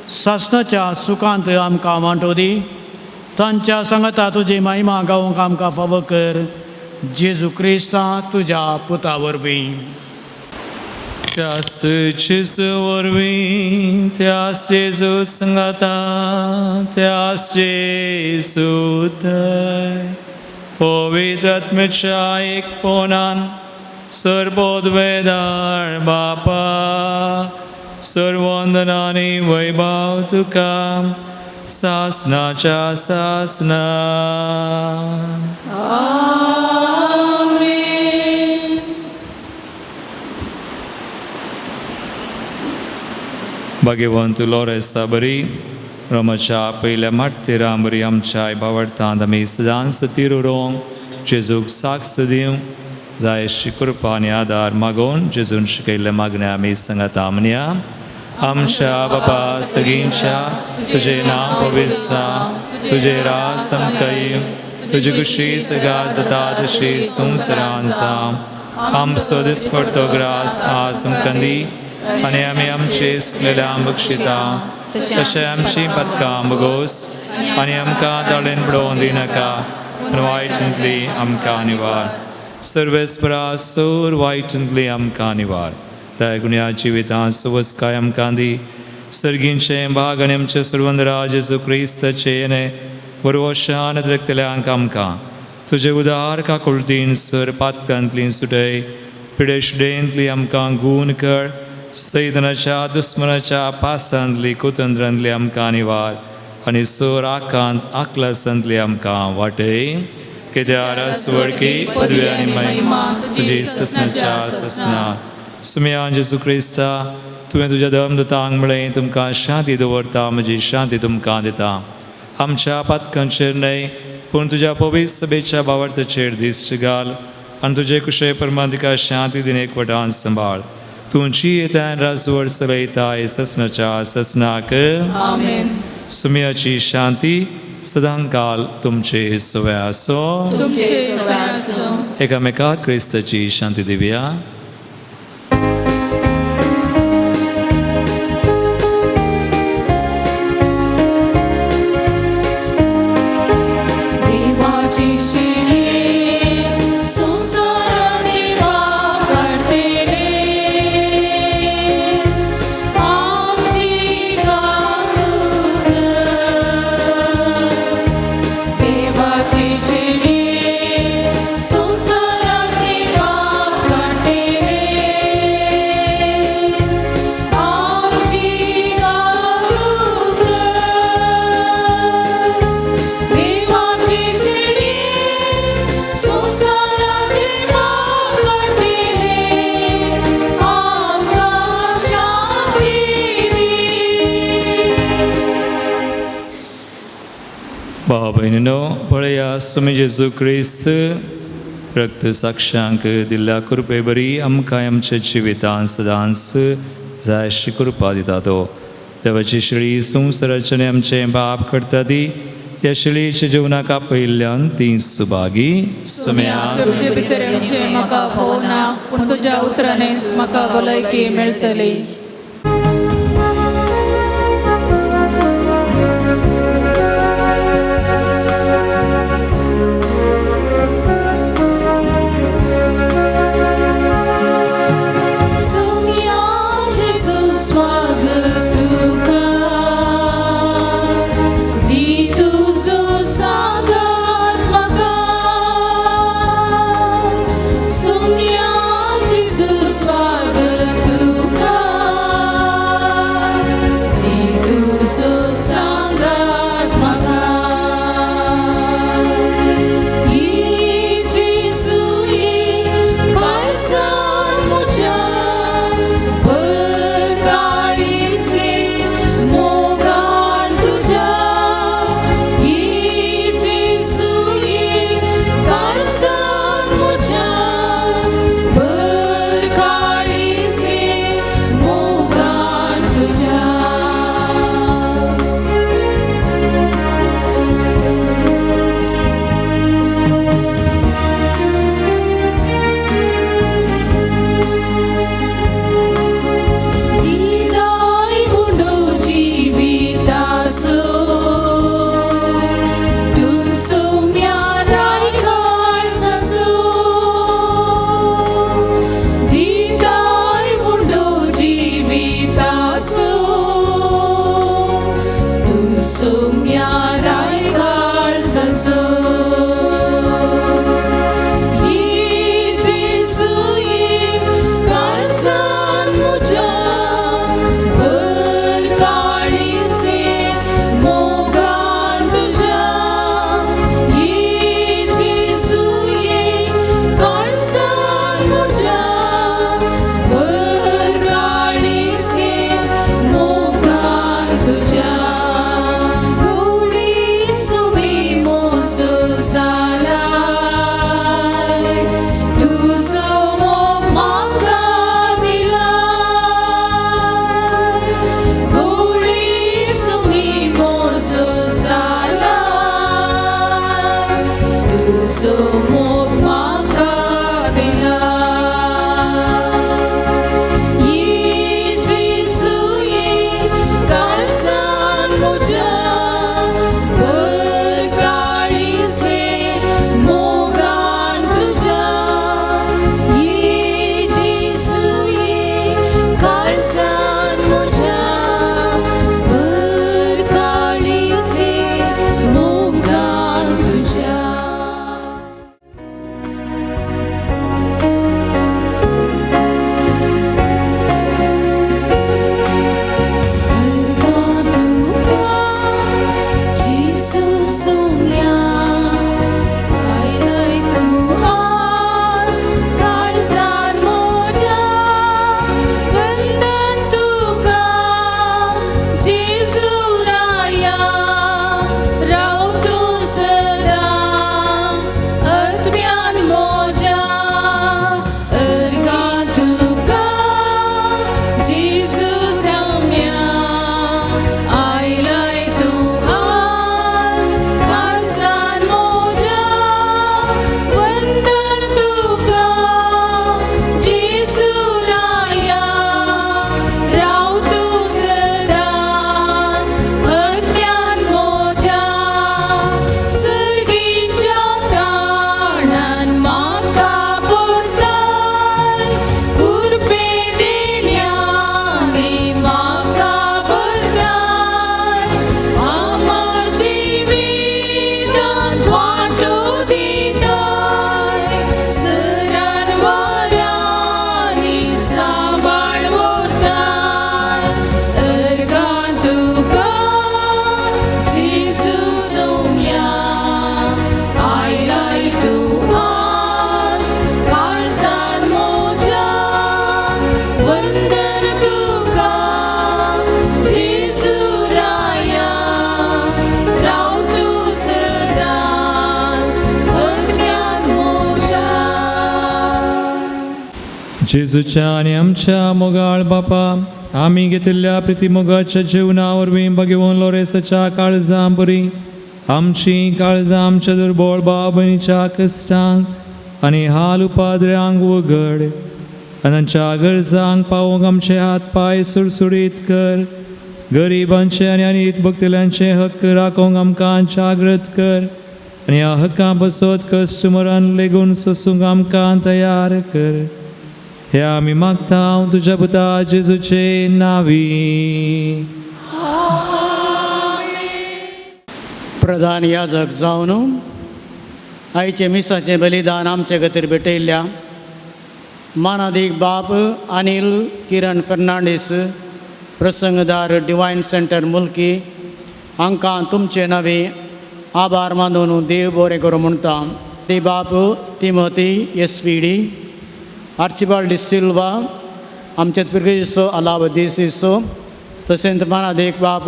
Speaker 9: सासणाच्या सुखांत आमकां वांटो दी. तांच्या सांगाता तुजी महिमा गावंक आमकां फावो कर, जेजू क्रिस्ता तुज्या पुता वरवीं.
Speaker 2: त्यास जेजू वरवीं, त्यास जेजू संगाता, त्यास जेजू थंय पवित्र आत्म्याच्या एकपणान सर्वोद्वेदार बापा, सर्वंदनानी वैभव तुका सासनाच्या सासना.
Speaker 3: आमेन.
Speaker 2: भाग्यवंत लोरेसा बरी रोमाच्या पयल्या मार्तीरा बरी आमच्या भावार्थांत आमी सदांच सतीर उरोवंक जेजूक साक्ष दिवंक जाय अशी कृपा आनी आदार मागोवन जेजून शिकयल्ल्या मागण्या आमी सांगाता म्हणया. आमच्या बापा सगळींच्या, तुजें नांव पवित्र जावं, तुजें राज आमकां येवं, तुजी खुशी सगळ्या जाता तशी संवसारांत जावं. आमचो दिसपडतो ग्रास आज आमकां दी आनी आमी आमचे सुकलेल्या बक्षिता तशें आमची पदकां बगोस आनी आमकां दाळेन पडोवन दिनाका, पूण वायटांतली आमकां निवार. सर्वेस्परा सोर वायटांतली आमकां निवार. दया गुण्या जिवितां सुवस्काय आमकां दी. सर्गींचें भाग आनी आमचे सर्वंदरा जेजू क्रिस्ताचें येणें बरवशान रक्तल्यांक आमकां तुजे उदार काकुळतीन सर पातकांतली सुटय, पिडेशुडेंतली आमकां गूण कर, सैतनाच्या दुस्मनाच्या पासांतली कुतंत्रांतली आमकां निवार आनी सर आकांत आकलासांतली आमकां वाटय. कित्याक वडकी पदवी आनी महिमा तुजी ससनाच्या ससना. सुम्या जेजू क्रिस्ता, तुवें तुज्या धर्मदूतांक म्हळें, तुमकां शांती दवरता, म्हजी शांती तुमकां दिता. आमच्या पातकांचेर न्हय पूण तुज्या पवित्र सभेच्या भावार्थाचेर दिश्ट घाल आनी तुजे कुशे प्रमाण तिका शांती दिन एकवटान सांबाळ. तुमची येत्यान राजवट चलयताय ससनाच्या ससनाक.
Speaker 7: आमेन.
Speaker 2: सुम्याची शांती सदांकाल तुमचे सवय आसो.
Speaker 7: तुमचे सवय आसूं.
Speaker 2: एकामेका क्रिस्ताची शांती दिवया.
Speaker 3: देवाची शिडी संसाराचे पाप काडटले, आमची काकूत कर. देवाची शिडी संसाराचे पाप काडटले, आमची काकूत कर. देवाची शिडी संसाराचे पाप काडटले, आमकां शांती दी.
Speaker 2: भाव भयणीनो, पळया सुमी जेजू क्रिस्त रक्त साक्षांक दिल्ल्या कृपे बरी आमकां आमच्या जिवितांत सदांच जाय अशी कृपा दिता तो. देवाची शिळी संवसाराचें आमचें बाप करता ती ह्या शिळीच्या जेवणाक आपयिल्ल्यान ती सुभागी. सुम्या
Speaker 7: तुमचे भितर येवचें म्हाका फावना, पूण तुज्या उतरांनीच म्हाका भलायकी मेळटली.
Speaker 3: सुम्या जेजू स्वागत तुका, दी तुजो सांगात म्हाका. सुम्या जेजू स्वागत तुका, काळजान म्हज्या भर काळीजे मोगान तुज्या. तुका जेजू सोम्या आयजय तूं आज काळजान म्हज्या वंदन तुका जेजू राया राव तूं सदांच आत्म्यान म्हज्या अर्गां तुका जेजू सोम्या आयलाय तूं आज काळजान म्हज्या वंदन तुका जेजू राया राव तूं सदांच आत्म्यान म्हज्या सर्गीच्या कारणान म्हाका पोसताय कृपे देण्यानी म्हाका भरताय आमा जिवितांत वांटो दिताय सरान वरांनी सांबाळ व्हरताय अर्गां तुका जेजू सोम्या आयलाय तूं आज काळजान म्हज्या वंदन तुका जेजू राया राव तूं सदांच आत्म्यान म्हज्या.
Speaker 2: जेजूच्या आनी आमच्या मोगाळ बापा, आमी घेतिल्ल्या प्रितीमोगाच्या जेवणा वरवीं भगवून लोरेसाच्या काळजां बरी आमची काळजां आमच्या दुर्बळ भाव भयणीच्या कश्टांक आनी हाल उपाद्र्यांक उगड आनी तांच्या गरजांक पावोवंक आमचे हात पांय सुडसुडीत कर. गरिबांचे आनी आनी भक्तल्यांचे हक्क राखोवंक आमकां जागृत कर आनी ह्या हक्कां बसत कश्ट मरण लेगून सोसूंक आमकां तयार कर. हे आमी मागता तुज्या पुता जेजूचे नावी.
Speaker 9: प्रधान याजक जावन आयचे मिसाचें बलिदान आमचे खातीर भेटयल्ल्या मानादीक बाप अनिल किरण फेर्नांडीस, प्रसंगदार डिवायन सेंटर मुल्की, हांकां तुमचे नवे आभार मानून देव बरें करूं म्हणटा. दी बाप Timothy S V D Archibald D'Silva, आमचे पिरगेजो अलाव देसीसो, तशेंच मानादीक बाप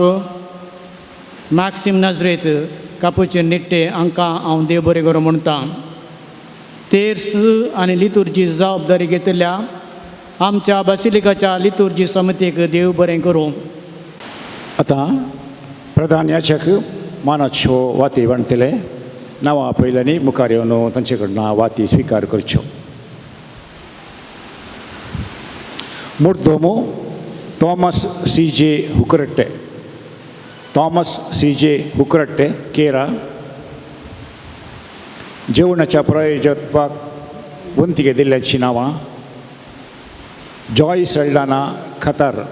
Speaker 9: मॅक्सिम नजरेत कापूचे निट्टे हांकां हांव देव बरें करूं म्हणटा. तेर्स आनी लितुर्जी जबाबदारी घेतिल्ल्या आमच्या बासिलिकाच्या लितुर्जी समितीक देव बरें करूं.
Speaker 10: आतां प्रधान याचक मानाच्यो वाती बांदतले. नांवां पयल्यांनी मुखार येवन तांचे कडल्यान वाती स्विकार करच्यो. मुर्दोमो Thomas C J Hukratte, Thomas C J Hukratte Kera. जेवणाच्या प्रायोजकत्वाक वंती दिल्ल्याचीं नांवां Joy Saldanha Qatar,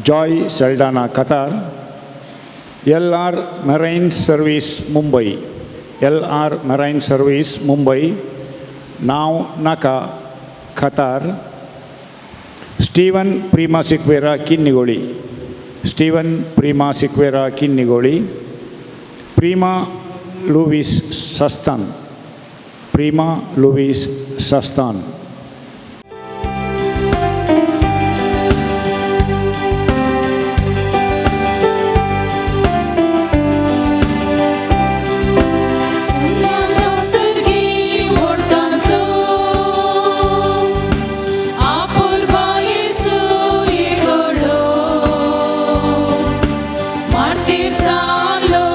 Speaker 10: Joy Saldanha Qatar, L R marine service Mumbai, L R marine service Mumbai, नांव नाका Qatar, Steven Prima Sequeira Kinnigoli, Steven Prima Sequeira Kinnigoli, Prima Louis Sastan, Prima Louis Sastan.
Speaker 3: सुन्याच्या सर्गी मोडतांतलो आपुरबा Yesu येगडो Marthi जालो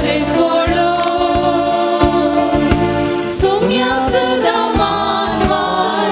Speaker 3: रेस्पोडो सुम्या सदा मानवालो.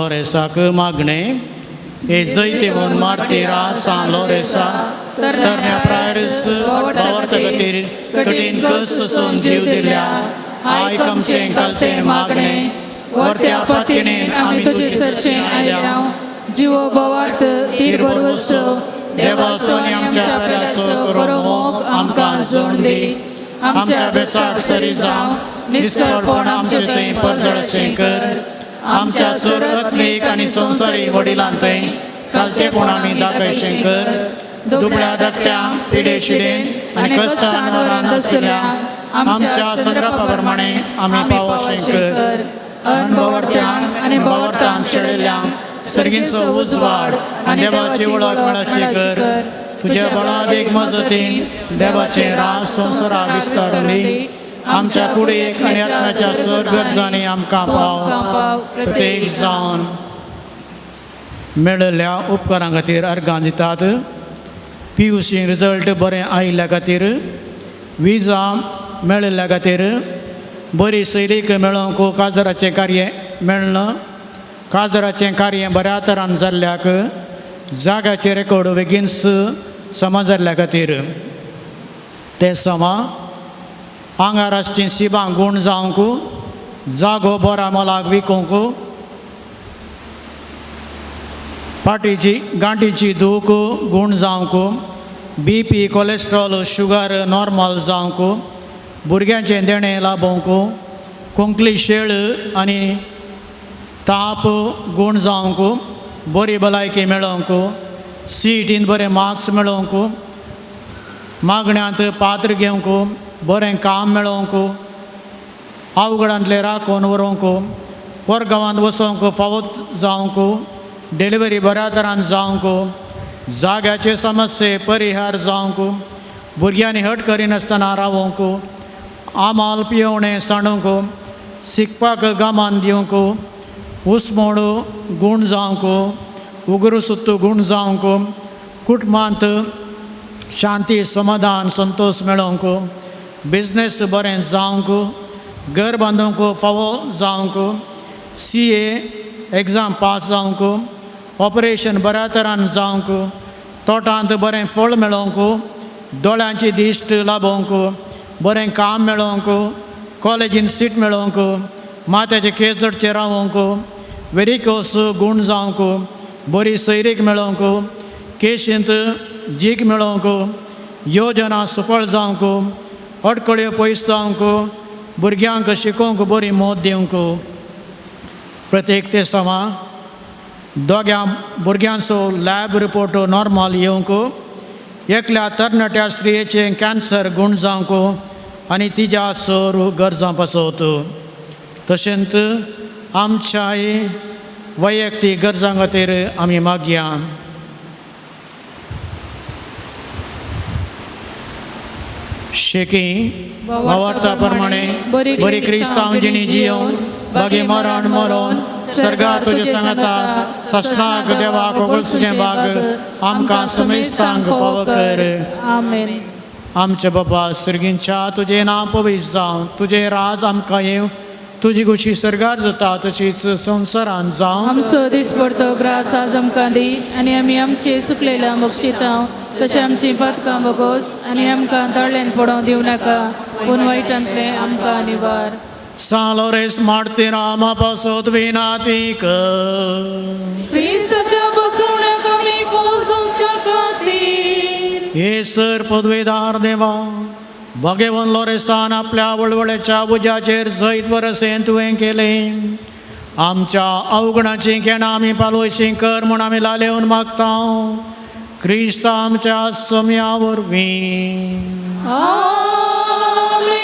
Speaker 9: लोरेसाक मागणें. हे जैतिवंत मार्तीरा सान लोरेसा तरण्या प्रायस भावार्था खातीर कठीण कस सोसून जीव दिल्या आयक आमचें कलतें मागणें. वर्त्या पातयेन आमी
Speaker 7: तुजे सरशें आयल्या जिवो भवार्थ तीर भरवसो
Speaker 9: देवाचो आनी आमच्या पेल्याचो बरो मोग आमकां जोड दी. आमच्या बेसाक सरी जावं निस्कळपण आमचे थंय परजळशें कर. आमच्या सर आत्मीक आनी संवसारी वडिलां थंय कालतेपण आमी दाखयशें कर. दुबळ्या धाकट्या पिडे शिडेन आनी कश्टान वरान आशिल्ल्या आमच्या संद्रपा प्रमाणे आमी पावोशें कर. अनभवर्त्यांक आनी भवर्तान शेळिल्ल्यांक सर्गींचो उजवाड आनी देवाची वळख मेळशी कर. तुज्या बळादीक मजतीन देवाचें राज संवसाराक विस्तारून दी. आमच्या कुडीक आनी आत्म्याच्या सर गरजांनी आमकां पाव. प्रत्येक जावन मेळिल्ल्या उपकारां खातीर अर्गां दितात. पी you C result बरें आयिल्ल्या खातीर, विजा मेळिल्ल्या खातीर, बरी सैरीक मेळोवंक काजराचें कार्य मेळना, काजराचें कार्य बऱ्या तरान जाल्ल्याक, जाग्याचे रेकॉर्ड बेगीनच समा जाल्ल्या खातीर, ते समा आंगार आसचीं शिबां गूण जावंक, जागो बरा मोलाक विकूंक, फाटीची गांठीची दूख गूण जावंक, B P cholesterol sugar normal जावंक, भुरग्यांचें देणें लाबोवंक, खोंकली शेळ आनी ताप गूण जावंक, बरी भलायकी मेळोवंक, सीईटीन बरे मार्क्स मेळोवंक, मागण्यांत पात्र घेवंक, बरें काम मेळोवंक, अवघडांतलें राखून व्हरूंक, परगांवांत वचोंक फावो जावंक, डिलिव्हरी बऱ्या तरान जावंक, जाग्याचे समस्ये परिहार जावंक, भुरग्यांनी हट करिनासतना रावोंक, आमाल पियोवणें सांडूंक, शिकपाक गमान दिवंक, उसमोड गूण जावंक, उगरू सुत्तू गूण जावंक, कुटुंबांत शांती समाधान संतोश मेळोवंक, बिजनेस बरें जावंक, घर बांदूंक फावो जावंक, सी ए एग्जाम पास जावंक, ऑपरेशन बऱ्या तरान जावंक, तोटांत बरें फळ मेळोवंक, दोळ्यांची दिश्ट लाबोवंक, बरें काम मेळोवंक, कॉलेजीन सीट मेळोवंक, माथ्याचे केस जडचे रावोवंक, वेरिकोस गूण जावंक, बरी सैरीक मेळोवंक, केशींत जीक मेळोवंक, योजना सफळ जावंक, अडकळ्यो पयस जावंक, भुरग्यांक शिकोवंक बरी मोत दिवंक. प्रत्येक ते समा दोग्या भुरग्यांचो लॅब रिपोर्ट नॉर्मल येवंक, एकल्या तरणाट्या स्त्रियेचें कॅन्सर गूण जावंक आनी तिज्या सर गरजां पासत. तशेंच आमच्याय वैयक्तीक गरजां खातीर आमी मागया. शेकी भावार्था प्रमाणे बरी क्रिस्तांव जिणी जियोवन बागी मरण मरोन सर्गा तुजे सांगता ससनाक देवाक वगळसुचें बाग आमकां समेस्तांक फावो कर.
Speaker 7: आमेन.
Speaker 9: आमचे बाबा सर्गींच्या तुजें नांव पवित्र जावं, तुजें राज आमकां येवं, तुजी गोशी सर्गार जाता तशीच संवसारान जावं.
Speaker 7: आमचो दीस पडतो ग्रास आज आमकां दी आनी आमी आमचे सुकलेल्या बक्षितां तशें आमची पातकां बगोस आनी आमकां तळ्ळेन पडोवंक दिवं नाका पूण वायटांतलें आमकां निवार.
Speaker 9: सान लोरेस मार्तीरा पासत विनाती कर.
Speaker 7: क्रिस्ताच्या बसवण्याक आमी पोसोवच्या खातीर.
Speaker 9: हे सर पदवेदार देवा, भगेवन लोरेसान आपल्या वळवळ्याच्या भुजाचेर जैत वरसें तुवें केलें. आमच्या अवगुणाचीं केणां आमी पालोवशी कर म्हूण आमी लालेवन मागता क्रिस्त आमच्या सम्या वरवीं.
Speaker 3: आमेन.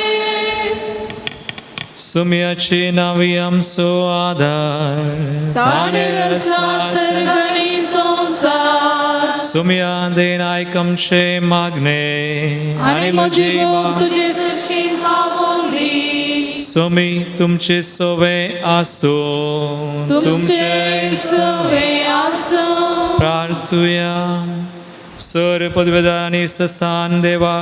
Speaker 2: सुम्याचे नावी आमचो आदार,
Speaker 3: ताणें रचला सर्ग आनी संवसार.
Speaker 2: सुम्या देन आयक आमचें मागणें
Speaker 3: आनी म्हजी मोग तुजे सरशीं पावोवन दी.
Speaker 2: सुमी तुमचे सोवे आसूं.
Speaker 3: तुमचे सवे आसूं.
Speaker 2: प्रार्थुया. सर पदवेदार आनी ससान देवा,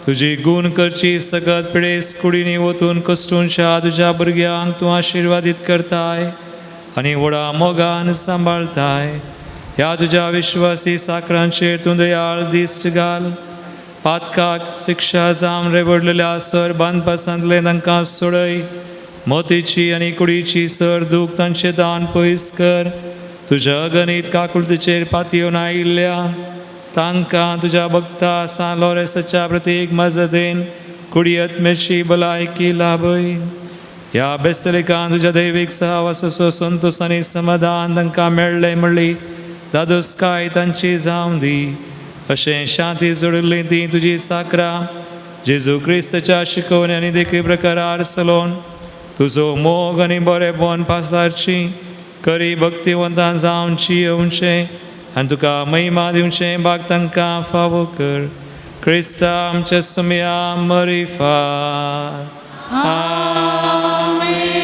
Speaker 2: तुजी गूण करची सगत पिडेस कुडीनी वतून कश्टूनच्या तुज्या भुरग्यांक तूं आशिर्वादीत करताय. आनी व्हडा मोगान सांबाळताय. ह्या तुज्या विश्वासी साकरांचेर तूं दयाळ दिश्ट घाल. पातकाक शिक्षा जावन रेवडलेल्या सर बांदपासांतलें तांकां सोडय. मोतीची आनी कुडीची सर दूख तांचे दान पयस कर. तुज्या गणीत काकुळतीचेर पातयेवन आयिल्ल्या तांकां तुज्या भक्ता सान लॉरेसाच्या प्रतीक मजदेन कुडी आत्म्याची भलायकी लाभय. ह्या बेसलिकान तुज्या दैवीक सहवासाचो संतोश आनी समाधान तांकां मेळ्ळें म्हणली दादोसकाय तांची जावं दी. अशें शांती जोडिल्ली ती तुजी साकरां जेजू क्रिस्ताच्या शिकवणी आनी देखी प्रकारार चलोवन तुजो मोग आनी बरेपण पासारची करी भक्तिवंतां जावची येवचें आनी तुका महिमा दिवचें भाग तांकां फावो कर. क्रिस्ता आमच्या सुमया मरिफात.
Speaker 3: आमेन.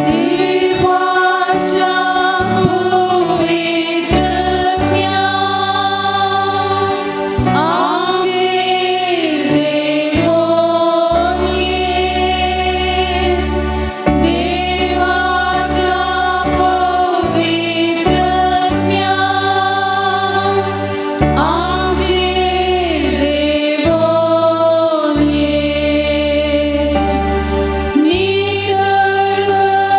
Speaker 3: देवाच्या पवित्रज्ञा आमचेर देवोन ये. देवाच्या पवित्रज्ञा आमचेर देवोन ये. नितळ कर,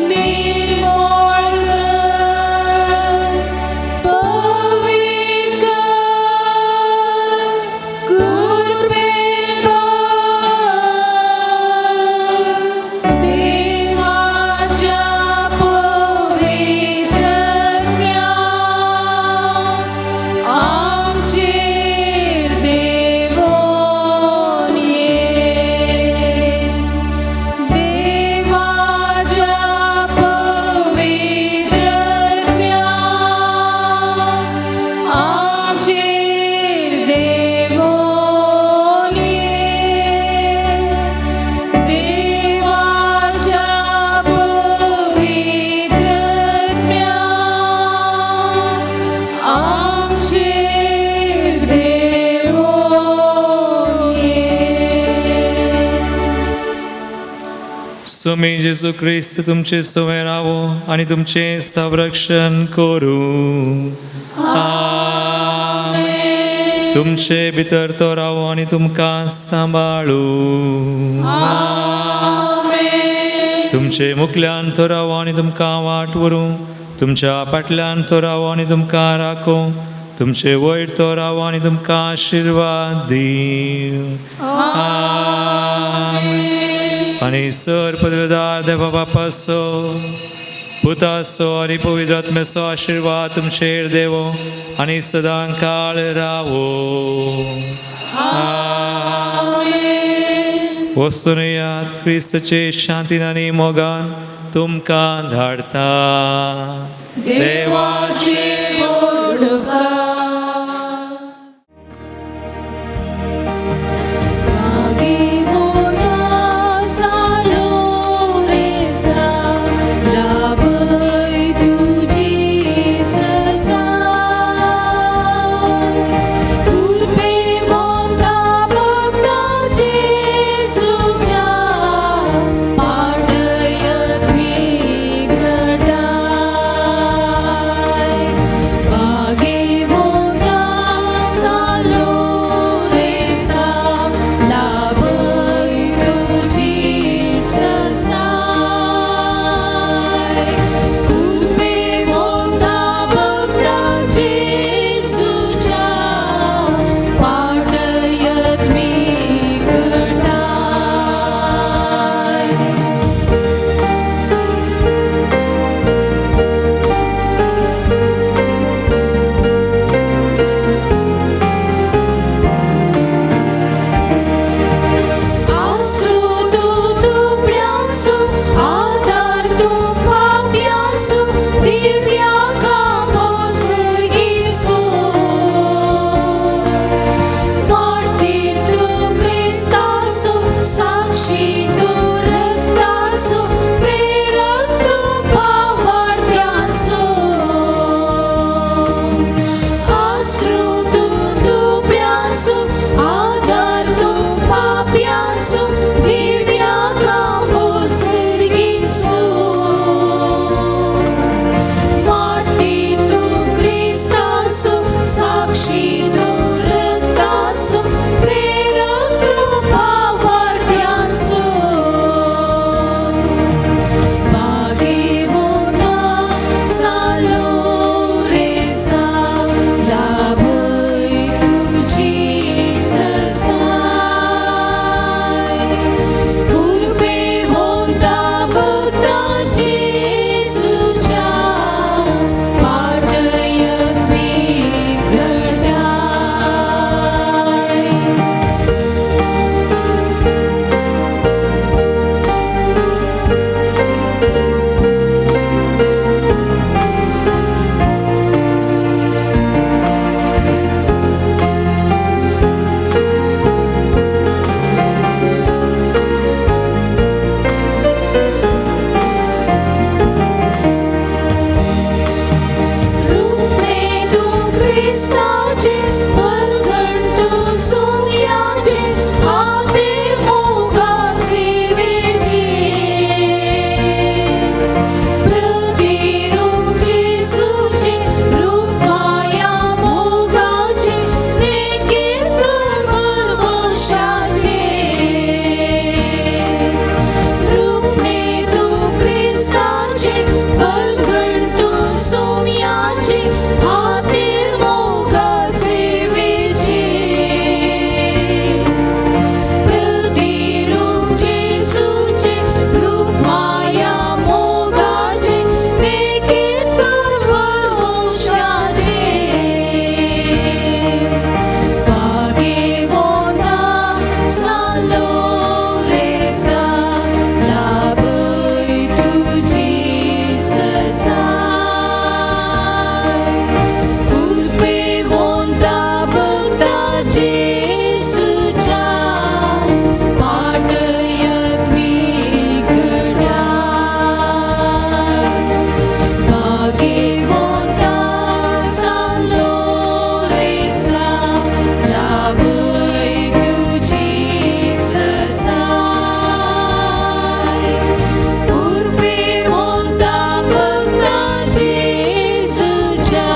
Speaker 3: निर्मळ कर, पवित्र कर, कृपेन भर. देवाच्या पवित्रज्ञा आमचेर देवोन ये. देवाच्या पवित्रज्ञा आमचेर देवोन ये. देवाच्या पवित्रज्ञा आमचेर देवोन ये.
Speaker 2: सुमी जेजू क्रिस्त तुमचे सवय रावो आनी तुमचें संरक्षण करूं.
Speaker 3: आमेन.
Speaker 2: तुमचे भितर तो रावो आनी तुमकां सांबाळू.
Speaker 3: आमेन.
Speaker 2: तुमचे मुखल्यान तो रावो आनी तुमकां वाट व्हरूं. तुमच्या फाटल्यान तो रावो आनी तुमकां राखूं. तुमचे वयर तो रावो आनी तुमकां आशिर्वाद दिवं. आमेन. आनी सर पदवेदार देवा बापाचो पुताचो आनी पवित्र आत्म्याचो आशिर्वाद तुमचेर देवो आनी सदां काळ रावो.
Speaker 3: आमेन.
Speaker 2: वचून येयात क्रिस्ताचे शांतीन आनी मोगान तुमकां धाडटा.
Speaker 3: देवाचे व्हड उपकार. लागीं मोना सालो रेसा, लाभय तुजी ससाय. कृपे मोता भक्ता जेजूच्या, पाटयत विकटाय. क्रिस्ताचे बलगण तूं सोम्याचे खातीर मोगा सेवेचे प्रतिरूप जेसूचे रूप माया मोगाचे निकेतन भरवशाचे रूपने तूं क्रिस्ताचे बलगण तूं सोम्याचे खातीर मोगा सेवेचे प्रतिरूप जेसूचे रूप माया मोगाचे निकेतन भरवशाचे भागेवंता सान लोरेसा लाभय तुजी ससाय कुरपेवंता भक्ता जेसूच्या पाटयत मिकटाय भागेवंता सान लोरेसा लाभय तुजी ससाय कुरपेवंता भक्ता जेसूच्या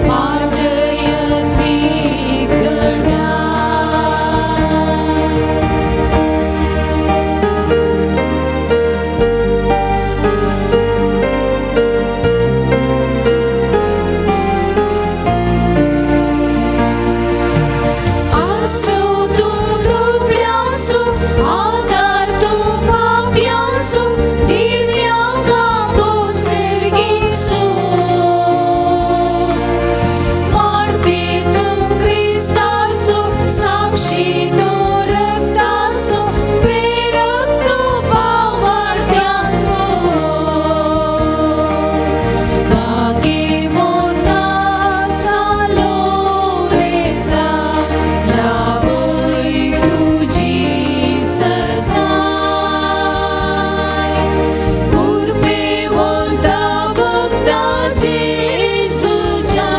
Speaker 3: पाटयत मिकटाय. आसरो तूं दुबळ्यांचो आदार तूं पापयांचो दिव्यांका सर्गीचो मारते तूं क्रिस्ताचो साक्षी तूं रक्ताचो प्रेरक तूं भावार्थ्यांचो भागेवंता सान लोरेसा लाभय तुजी ससाय कुरपेवंता भक्ता जेसूच्या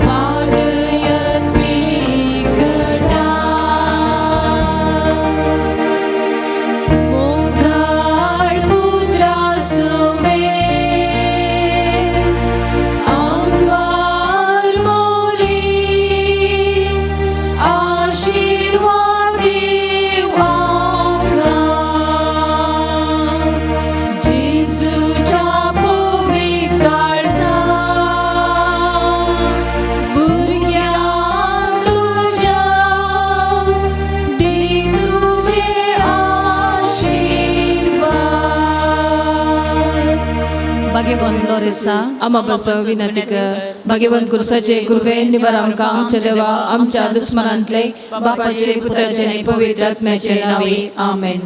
Speaker 3: पाटयत मिकटाय मोगाळ पुत्रा सुवे आमकार मोली आशीर्वाद दीव आमकां जेजूच्या पवित्र काळजा भुरग्यांक तुज्या दी तुजे आशीर्वाद.
Speaker 7: भाग्यवंत लोरेसा आमा बसो विनंती कर. भाग्यवंत कुर्साचे कृपेन निवार आमकां आमच्या देवा आमच्या दुस्मनांतले बापाचे पुताचे आनी पवित्र आत्म्याचे नांवे आमेन.